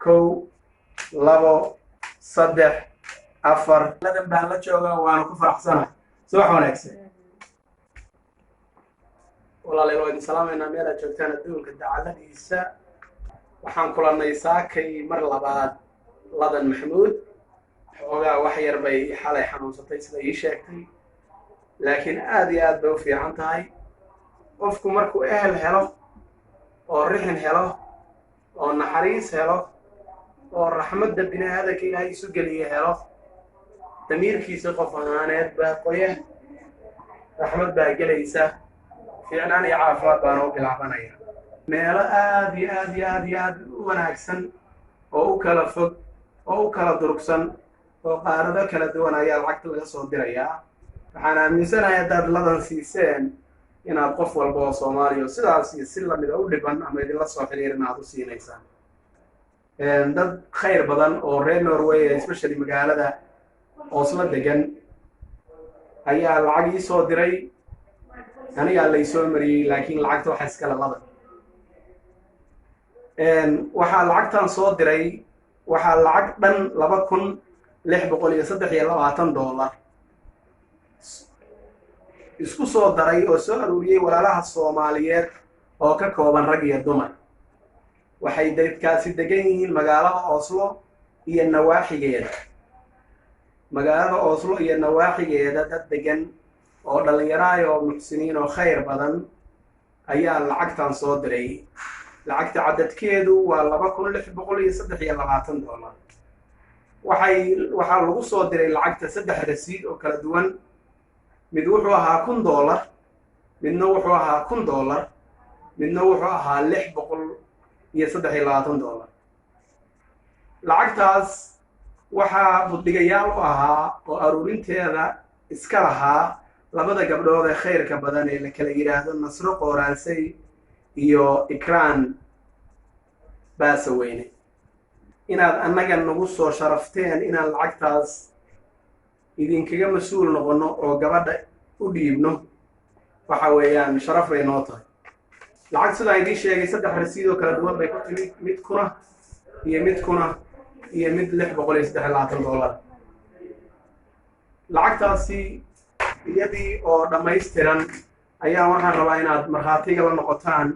Kow, labo, saddex, afar. Ladan baan la joogaa, waana ku faraxsanahay. Subax wanaagsan, walaalayaal. Waa idin salaamaynaa meel aad joogtaan adduunka dacaladiisa. Waxaan kulannay saakay mar labaad Ladan Maxamuud. Xoogaa wax yar bay xalay xanuunsatay sida ii sheegtay, laakiin aad iyo aad bay u fiican tahay. Qofku markuu ehel helo oo rixin helo oo naxariis helo oo raxmadda bini aadanka Ilaahay isu geliye helo, damiirkiisa qof ahaaneed baa qoya, raxmad baa gelaysa, fiicnaan iyo caafimaad baana u bilaabanaya. Meelo aad iyo aad iyo aad iyo aad u wanaagsan oo u kala fog oo u kala durugsan oo qaarado kala duwan ayaa lacagta laga soo dirayaa. Waxaan aaminsanahay haddaad Ladan siiseen inaad qof walba oo Soomaaliya oo sidaas iyo si lamida u dhiban ama idinla soo xiriirin aad u siinaysaan. Dad khayr badan oo reer Norway, especially magaalada Oosla degan, ayaa lacag ii soo diray. Anigaa laysoo mariyey, laakiin lacagta waxa iskale Ladan. Waxaa lacagtan soo diray, waxaa lacag dhan $2,623 isku soo daray oo soo aruuriyey walaalaha Soomaaliyeed oo ka kooban rag iyo dumar. Waxay dadkaasi degan yihiin magaalada Oslo iyo nawaaxigeeda. Magaalada Oslo iyo nawaaxigeeda dad degan oo dhallinyaraay oo muxsiniin oo khayr badan ayaa lacagtan soo diray. Lacagta cadadkeedu waa $2,623. Waxaa lagu soo diray lacagta saddex rasiid oo kala duwan. Mid wuxuu ahaa $1,000, midna wuxuu ahaa $1,000, midna wuxuu ahaa $623. Lacagtaas waxaa buddhigayaal u ahaa oo aruurinteeda iska lahaa labada gabdhood ee khayrka badan ee la kala yidhaahdo Nasro Qooraansay iyo Ikraan Baasaweyne. Inaad annaga nagu soo sharafteen inaan lacagtaas idinkaga mas-uul noqonno oo gabadha u dhiibno, waxa weeyaan sharaf bay noo tahay. Lacag sidaan idiin sheegay saddex rasiid oo kala duwan bay ku timid, mid kuna iyo mid kuna iyo mid $623. Lacagtaasi iyadii oo dhammaystiran ayaa waxaan rabaa inaad markhaatiga la noqotaan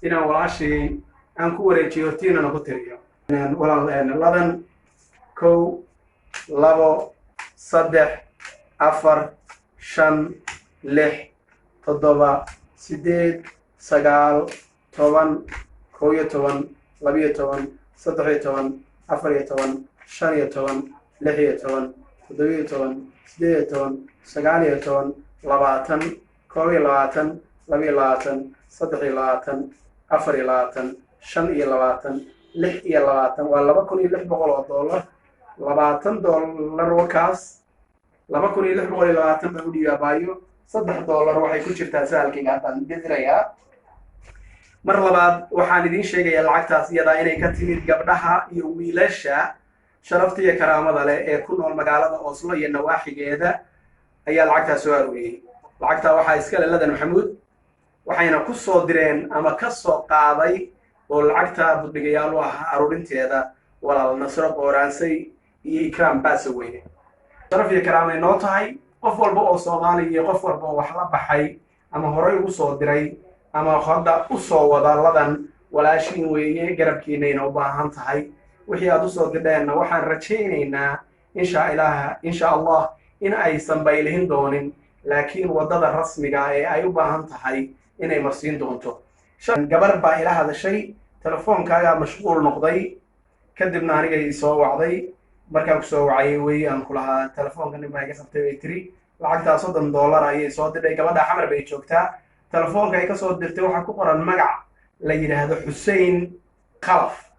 inaan walaashii aan ku wareejiyo, tiinana ku tiriyo. Walaal Ladan, kow, labo, saddex, afar, shan, lix, toddoba, siddeed, sagaal, 10, 11, 12, 13, 14, 15, 16, 17, 18, 19, 20, 21, 22, 23, 24, 25, 26. Waa $2,600. $20 wakaas, 2,620 baan u dhiibaabaayo. $3 waxay ku jirtaa Sahalkayga, haddaan dirayaa. Mar labaad waxaan idiin sheegayaa lacagtaas iyadaa inay ka timid gabdhaha iyo wiilasha sharafta iyo karaamada leh ee ku nool magaalada Oslo iyo nawaaxigeeda ayaa lacagtaas soo arooriyey. Lacagtaa waxaa iskale Ladan Maxamuud, waxayna ku soo direen ama ka soo qaaday oo lacagta buddhigayaal u ahaa aruurinteeda walaal Nasro Qooraansay iyo Ikraam Baasaweyne. Sharaf iyo karaamay noo tahay. Qof walba oo Soomaaliya iyo qof walba oo wax la baxay ama horay ugu soo diray ama hadda u soo wada, Ladan walaashiin weeye, garabkiinayna u baahan tahay. Wixii aad usoo dirdheenna waxaan rajaynaynaa insha ilaah, insha Allah, in aysan baylihin doonin, laakiin waddada rasmiga ee ay u baahan tahay inay marsiin doonto. Gabar baa ila hadashay, telefoonkaagaa mashquul noqday, kadibna anigay soo wacday. Markaan kusoo wacayay weeye aan ku lahaa telefoonka nin baa iga qabtay, bay tiri. Lacagtaa $30 ayay soo diray gabadha. Xamar bay joogtaa. Telefoonka ay kasoo dirtay waxaa ku qoran magac la yidhaahdo Xusein Khalaf,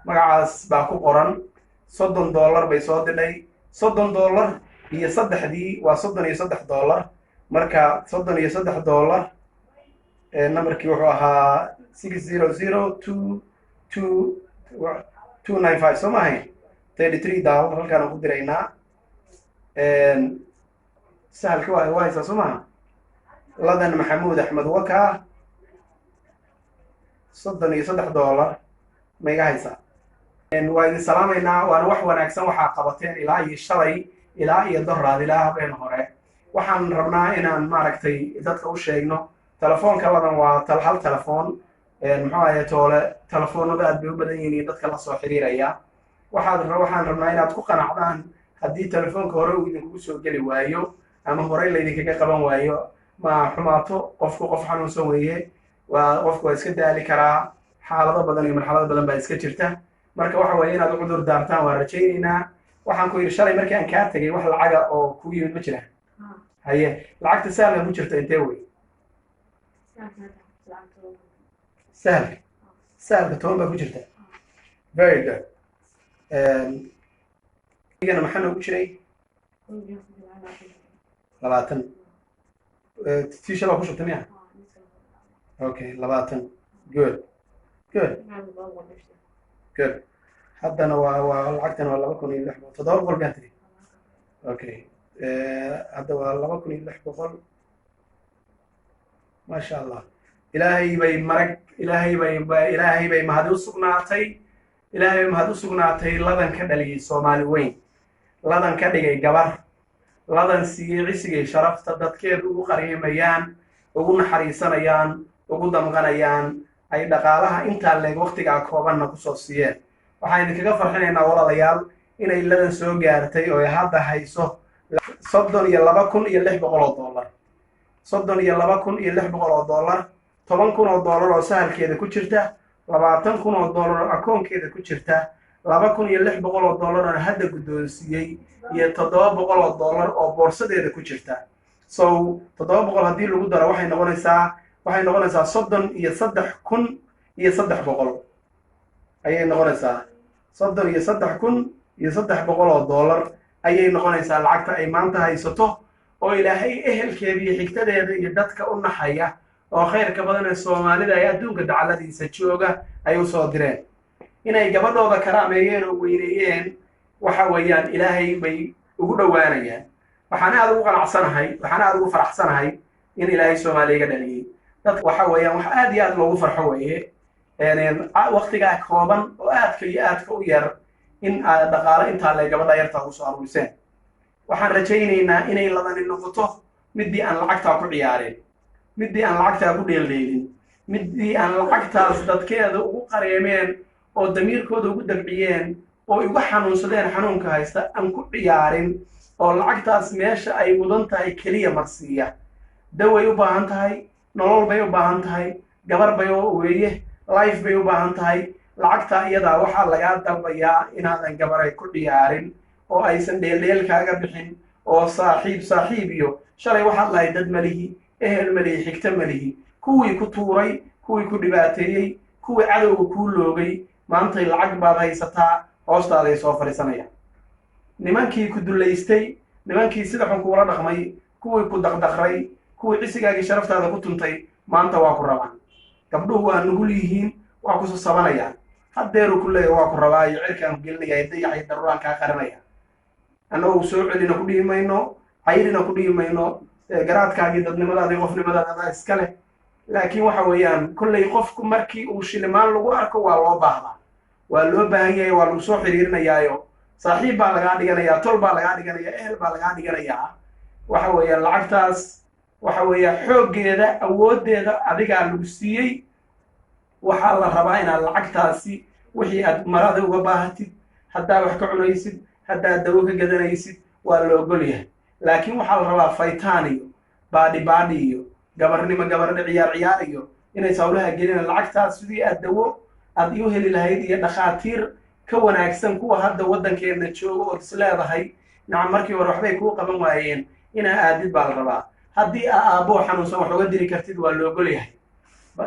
magacaas baa ku qoran. $30 bay soo diray. $30 iyo saddexdii waa $33. Marka $33, numberkii wuxuu ahaa 60022295, soo ma ahayn? $33 halkaan ku diraynaa. Sahalka waa haysaa, soo maha? Ladan Maxamuud Axmed waka, $33 ma iga haysaa? Waa idin salaamaynaa, waana wax wanaagsan waxaa qabateen ilaa iyo shalay, ilaa iyo doraad, ilaa habeen hore. Waxaan rabnaa inaan maaragtay dadka u sheegno telefoonka Ladan waa hal telefoon. Muxuu ahaye toole, telefoonadu aad bay u badan yihiin iyo dadka la soo xiriiraya. Waxaan rabnaa inaad ku qanacdaan haddii telefoonka hore uu idinkugu soo geli waayo ama horey laydinkaga qaban waayo. Ma xumaato, qofku qof xanuunsan weeye, waa qofku waa iska daali karaa, xaalado badan iyo marxalado badan baa iska jirta. Marka waxa weeye inaad u cudur daartaan waan rajaynaynaa. Waxaan ku yidhi, shalay markii aan kaa tegay wax lacaga oo kugu yimid ma jiraan? Haye, lacagta Sahalka ku jirta intee wey? Sahalka 10 baa ku jirta. Very good. Igana maxaa noogu jiray? 20. Tii shalaa ku shubtay miya? Okay, 20. Good, good, good. Haddana waa lacagtan waa 2600, 700 baan tiri. Okay, hadda waa 2600. Maasha Allah, Ilaahay bay marag, Ilaahay bay mahad u sugnaatay, Ilaahay bay mahad u sugnaatay. Ladan ka dhaliyey Soomaali weyn, Ladan ka dhigay gabar, Ladan siiyey cisigay sharafta dadkeedu ugu qariimayaan, ugu naxariisanayaan, ugu damqanayaan, ay dhaqaalaha intaa leeg waqtigaa koobanna kusoo siiyeen. Waxaan idinkaga farxinaynaa, walaalayaal, inay Ladan soo gaartay oo ay hadda hayso $32,600 oo dollar, $32,600 oo dollar. 10,000 oo dollar oo Sahalkeeda ku jirta, 20,000 oo dollar oo akoonkeeda ku jirta, 2600 oo dollar oo hadda guddoonsiiyey, iyo 700 oo dollar oo boorsadeeda ku jirta. So 700 haddii lagu daro waxay noqonaysaa 33,300 ayay noqonaysaa. $33,300 oo dollar ayay noqonaysaa lacagta ay maanta haysato, oo Ilaahay ehelkeeda iyo xigtadeeda iyo dadka u naxaya oo khayrka badan ee Soomaalida ay adduunka dacaladiisa jooga ay usoo direen inay gabadhooda karaameeyeen oo weyneeyeen. Waxa weeyaan Ilaahay bay ugu dhowaanayaan. Waxaan aada ugu qanacsanahay, waxaan aada ugu faraxsanahay in Ilaahay Soomaaliya iga dhaliyey. Dad waxa weeyaan wax aad iyo aad loogu farxo weeye waqtigaa kooban oo aadka iyo aadka u yar in aad dhaqaalo intaa le gabadha yartaa ugu soo aruuriseen. Waxaan rajaynaynaa inay Ladani noqoto midii aan lacagtaa ku ciyaarin, midii aan lacagtaa ku dheeldheelin, midii aan lacagtaas dadkeeda ugu qareemeen oo damiirkooda ugu dabciyeen oo uga xanuunsadeen xanuunka haysta aan ku ciyaarin, oo lacagtaas meesha ay mudan tahay keliya marsiiya. Daway u baahan tahay, nolol bay u baahan tahay, gabar bay weeye, life bay u baahan tahay. Lacagtaa iyadaa waxaa lagaa dalbayaa inaadan gabaray ku ciyaarin oo aysan dheeldheel kaaga bixin oo saaxiib saaxiib iyo shalay waxaad lahayd dad malihi, ehel malihi, xigto malihi. Kuwii ku tuuray, kuwii ku dhibaateeyey, kuwii cadowga kuu loogay, maantay lacag baad haysataa, hoostaaday soo fadhiisanayaan. Nimankii ku dullaystay, nimankii sida xun kuula dhaqmay, kuwii ku daqdaqray, kuwii cisigaagii sharaftaada ku tuntay, maanta waa ku rabaan. Gabdhuhu waa nugul yihiin, waa ku sasabanayaan. Haddeeru ku leeya waa ku rabaa iyo cirkaan ku gelinaya, dayaxay daruuraan kaa qarinaya. Annagu soo celina ku dhihi mayno, cayrina ku dhihi mayno. Garaadkaagii, dadnimadaadii, qofnimadaada adaa iska leh. Laakiin waxa weeyaan kolley qofku markii uu shilimaan lagu arko waa loo baahdaa, waa loo baahan yahay, waa lagu soo xiriirinayaayo, saaxiib baa lagaa dhiganayaa, tol baa lagaa dhiganayaa, ehel baa lagaa dhiganayaa. Waxa weeyaan lacagtaas waxa weeya xooggeeda, awooddeeda adigaa lagu siiyey. Waxaa la rabaa inaad lacagtaasi wixii aad marada uga baahatid, haddaa wax ka cunaysid, haddaad dawo ka gadanaysid, waa la ogol yahay. Laakiin waxaa la rabaa faytaan iyo baadhi baadhi iyo gabarnimo gabardhe, ciyaar ciyaar iyo inay sawlaha gelina. Lacagtaas sidii aad dawo aad iu heli lahayd iyo dhakhaatiir ka wanaagsan kuwa hadda waddankeena jooga ood is leedahay nacam markii hore waxbay kuu qaban waayeen inaa aadid baa la rabaa. Haddii aa aabboo xanuunsan wax uga diri kartid, waa la ogol yahay,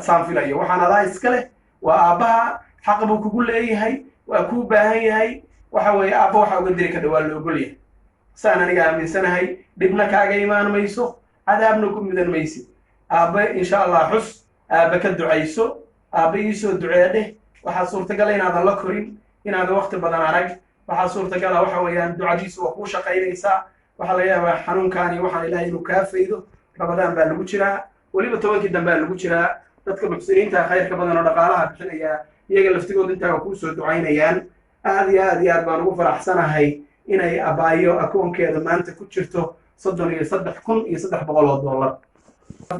saan filayo. Waxaan adaa iska leh, waa aabbaha, xaq buu kugu leeyahay, waa kuu baahan yahay. Waxa weeye aabba waxa uga diri karta waa la ogol yahay, saan aniga aaminsanahay. Dhibna kaaga imaan mayso, cadaabna ku mudan maysid. Aabbe insha Allah xus, aabbe ka ducayso, aabbe iisoo ducee dheh. Waxaa suurtagala inaadan la korin, inaadan waqti badan arag. Waxaa suurtagala waxa weeyaan ducadiisu waa kuu shaqaynaysaa. Waxaa laga yaabaa xanuunkaani waxaan Ilahay inuu kaa faydo. Ramadaan baa lagu jiraa, weliba 10-kii dambaa lagu jiraa. Dadka muxsiniinta khayrka badan oo dhaqaalaha bixinaya iyaga laftigooda intaa waa kuu soo ducaynayaan. Aad iyo aad iyo aad baan ugu faraxsanahay inay abaayo akoonkeeda maanta ku jirto $33,300.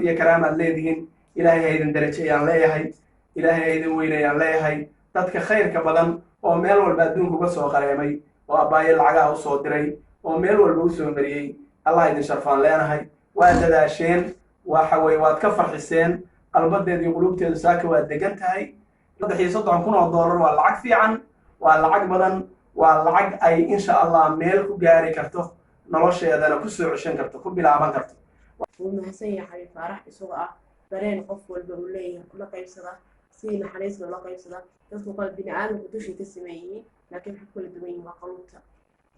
Iyo karaamaad leedihiin. Ilaahay ha idin darajeeyaan leeyahay, Ilaahay ha idin weynayaan leeyahay. Dadka khayrka badan oo meel walba adduunka uga soo qareemay oo abaayo lacagaha usoo diray oo meel walba usoo mariyey, Allah idin sharfaan leenahay. Waa dadaasheen, waxa weye waad ka farxiseen qalbadeeda iyo qulubteedu. Saaka waa degan tahay. $33,000 waa lacag fiican, waa lacag badan, waa lacag ay insha Allah meel ku gaari karto, nolosheedana ku soo ceshan karto, ku bilaaban karto. Wuu mahadsan yahay Xabiib Faarax, isagoo ah dareen qof walba uu leeyahay kula qaybsada, si naxariis loola qaybsada. Dadku qal bini aadamku dushay ka siman yihiin, laakiin waxay ku kala duwan yihiin waa quluubta.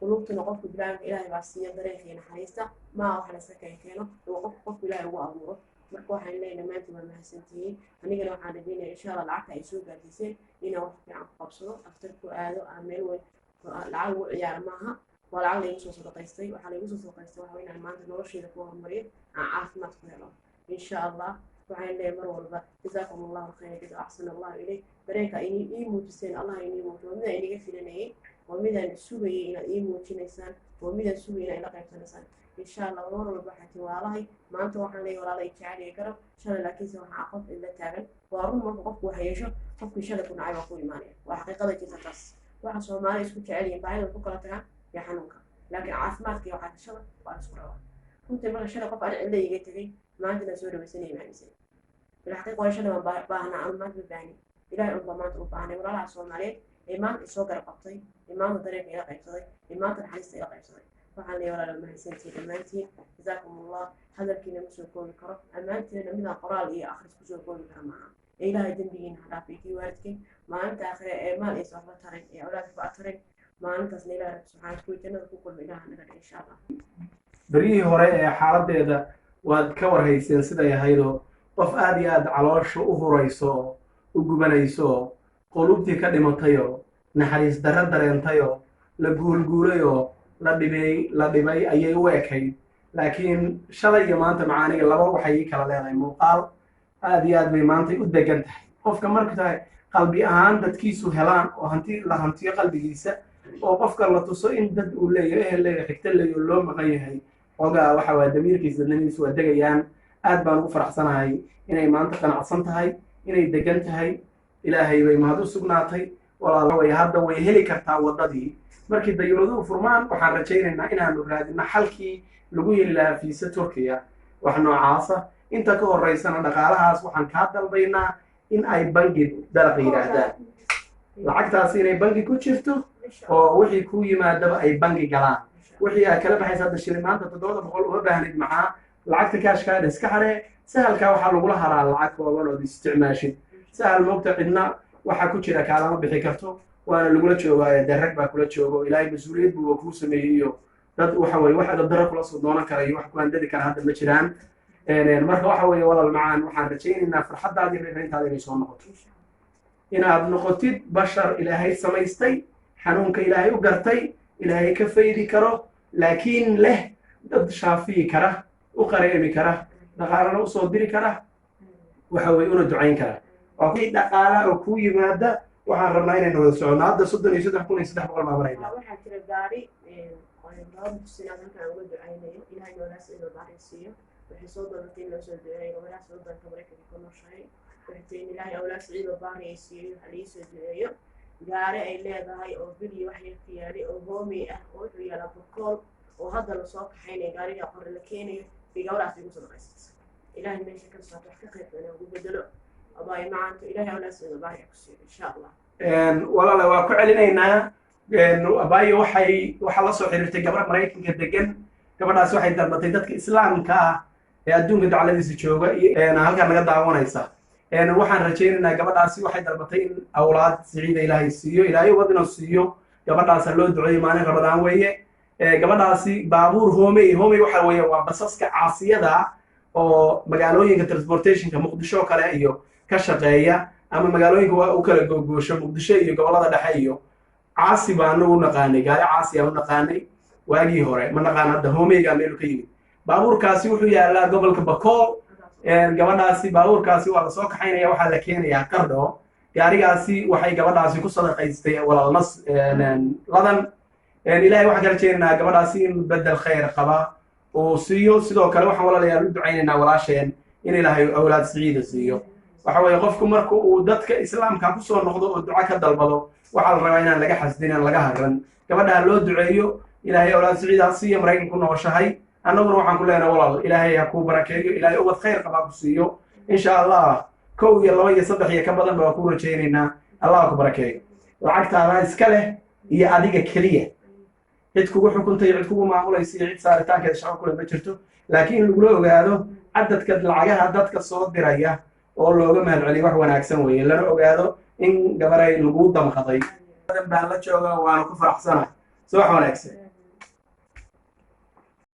Quluubtuna qofka biniaadamka Ilaahay baa siiya dareenka iyo naxariista, maa wax layska keeno, waa qofka qofka Ilaahay ugu abuuro. Marka waxaan leenahay maanta waa mahadsantihiin. Anigana waxaan rajeynaya insha Allah lacagta ay soo gaarsiiseen inaan wax fiican ku qabsado, aftar ku aado, aan meel weyn lacag ugu ciyaaro. Maaha, waa lacag laygu soo sadaqaystay. Waxaa laygu soo sadaqaystay waxa inaan maanta nolosheeda ku horumariyo, aan caafimaad ku helo insha Allah. Waxaan leeyahay mar walba jazaakum Allahu khayra jaza, axsan Allahu ilayk. Dareenka ii muujiseen Allah inii muujiyo. Waa midaan iniga filanayay, waa midaan sugayay inaad ii muujinaysaan, waa midaan sugayay inaad ila qaybsanaysaan insha Allah. Mar walba waxaa tii walaalahay, maanta waxaan leeyahay walaalay jecel iyo garab shalay, laakiinse waxaa qof ila taagan. Waa run, marka qofku wax yeesho, qofkii shalay ku nacay waa ku imaanaya. Waa xaqiiqada jirta taas. Waxa Soomaali isku jecel yihiin baahida ku kala tagaan iyo xanuunka, laakiin caafimaadka iyo waxaadashada waa la isku rabaa runtii. Marka shalay qof ani cidla iga tegay maantana soo dhawaysanaya maaminsan bilxaqiiqa. Waa shalay baan baahnaa, anu maanta ma baahnin, Ilaahay unbaa maanta u baahnay. Walaalaha Soomaaliyeed ee maanta isoo garab qabtay, ee maanta dareenka ila qaybsaday, ee maanta naxariista ila qaybsaday, waxaan leeyahay walaala mahadsantihiin dhammaantiin, jazaakum Allah. Hadalkiina ma soo koobi karo, ammaantiina midaan qoraal iyo akhris kusoo koobi kara maaha. Ee Ilaahay dembigiina ha dhaafay kii waalidkeen. Maalinta aakhire ee maal aysan waxba tarin ee awlaad waxba tarin, maalintaasna Ilahay rabbi subxaana kuwii jannada ku kulma Ilaha naga dhig insha Allah. Beryihii hore ee xaaladdeeda waad ka warhayseen siday ahaydoo qof aad iyo aad caloosha u hurayso oo u gubanayso oo qulubtii ka dhimatayoo naxariis darro dareentayoo la guulguulayoo la dhibay la dhibay ayay u ekayd. Laakiin shalay iyo maanta macaaniga laba waxay ii kala leedahay muuqaal. Aad iyo aad bay maantay u degan tahay. Qofka marka tahay qalbi ahaan dadkiisu helaan oo hanti la hantiyo qalbigiisa, oo qofka la tuso in dad uu leeyahay, ehel leeyahay, xigto leeyahay oo loo maqan yahay, xoogaa waxa waa damiirkiisa, dadnimadiisu waa degayaan. Aad baan ugu faraxsanahay inay maanta qanacsan tahay, inay degan tahay. Ilaahay bay mahad u sugnaatay. Walaal way hadda way heli kartaa waddadii. Markii dayuuraduhu furmaan waxaan rajaynaynaa inaanu raadino xalkii lagu heli lahaa fiisa Turkiya, wax noocaasa. Inta ka horeysana dhaqaalahaas waxaan kaa dalbaynaa in ay bangi dalaq yidhaahdaan, lacagtaasi inay bangi ku jirto oo wixii ku yimaadaba ay bangi galaan, wixii aad kala baxaysa. Hadda shilin maanta 700 uma baahnid. Maxaa lacagta kaashkaada iska xaree. Sahalkaa waxaa lagula haraa lacag kooban ood isticmaashid. Sahal moogta cidna waxaa ku jira kaalama bixi karto, waana lagula joogaayo. Dee rag baa kula joogo, Ilaahay mas-uuliyad buuba kuu sameeyey iyo dad waxa weye wax dabdaro kula soo doonan kara iyo wax ku handadi kara hadda ma jiraan. Marka waxa weeye walaal macaan, waxaan rajaynaynaa farxaddaada iyo reerayntaada inay soo noqoto, inaad noqotid bashar Ilaahay samaystay, xanuunka Ilaahay u gartay, Ilaahay ka faydi karo, laakiin leh dad shaafiyi kara, u qareemi kara, dhaqaalana usoo diri kara, waxa weye una ducayn kara. Waa kii dhaqaala oo kuu yimaada waxaan rabnaa inaynu wada soconno. Hadda 33,300 baa maraynaa. Waxaa jira gaari laba muxsinaad halkan uga ducaynayo, Ilaahay noolaas inuu baari siiyo. Waxay soo dalbatay in loo soo duceeyo gabadhaas wadanka Maraykanka ku nooshahay. Waxay tiri in Ilaahay awlaad siciid oo baari ay siiyo, waxa laii soo duceeyo. Gaari ay leedahay oo bili wax yar ku yaalay oo hoomey ah oo wuxuu yaalaa Bakool oo hadda lasoo kaxaynayo, gaariga qore la keenayo bay gabadhaas igu sadaqaysatay. Ilaahay meesha ka saato wax ka qayb badan ugu bedelo. Abaay macaanto, Ilaahay awlaad siciid oo baari ku siiyo insha Allah. Walaala waa ku celinaynaa. Abaayo waxay waxaa la soo xiriirtay gabadha Maraykanka degan. Gabadhaas waxay dalbatay dadka islaamka ah ee adduunka dacladiisa jooga iyo halkaa naga daawanaysa. Waxaan rajaynaynaa gabadhaasi waxay dalbatay in awlaad siciida Ilaahay siiyo, Ilaahay ubadina siiyo. Gabadhaasa loo duceeyey, maalin Rabadaan weeye. Gabadhaasi baabuur homey, homey waxa weeye waa basaska caasiyada oo magaalooyinka transportationka Muqdisho oo kale iyo ka shaqeeya, ama magaalooyinka waa u kala gogoosho Muqdisho iyo gobollada dhexe. Iyo caasi baanu u naqaanay, gaari caasi aan u naqaanay waagii hore, ma naqaan hadda homeyga meelu ka yimid. Baabuurkaasi wuxuu yaalaa gobolka Bakool. Gabadhaasi baabuurkaasi waa lasoo kaxaynaya, waxaa la keenayaa Qardho. Gaarigaasi waxay gabadhaasi ku sadaqaystay walaalnas Ladan. Ilaahay waxaan kala jeedinaa gabadhaasi in bedel khayr qaba uu siiyo. Sidoo kale waxaan walaalayaal u ducaynaynaa walaasheen in Ilaahay awlaad siciida siiyo. Waxa weeye, qofku marka uu dadka islaamka kusoo noqdo oo duco ka dalbado, waxaa la rabaa inaan laga xasdin, aan laga hagran. Gabadha loo duceeyo, Ilaahay awlaad siciida ha siiyo. Maraykan ku nooshahay. Annaguna waxaan ku leenahay, walaal, Ilaahay ha kuu barakeeyo, Ilaahay ubad khayr qaba ha ku siiyo, insha Allah. Kow iyo laba iyo saddex iyo ka badan baa ku rajaynaynaa. Allah ha ku barakeeyo. Lacagtaada iska leh iyo adiga keliya. Cid kugu xukuntay, cid kugu maamulaysa iyo cid saaritaankeeda shaqo kule ma jirto, laakiin in lagula ogaado cadadka lacagaha dadka soo diraya oo looga mahadceliyo wax wanaagsan weeye, lana ogaado in gabaray laguu damqaday. Badan baan la joogaa, waana ku faraxsanahay. Subax wanaagsan.